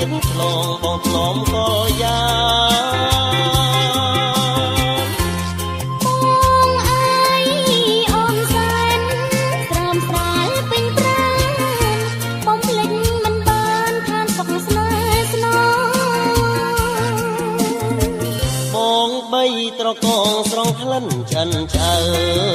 ទៀតឆ្លងបងធ្នមកលយ៉ា បងអើយអូនសែនស្រោមស្រាលពេញប្រានបំភ្លេចមិនបានឋានសុខស្នេហ៍ស្នង បងបីត្រកងស្រង់ក្លិនឆ្អិនឆ្អើ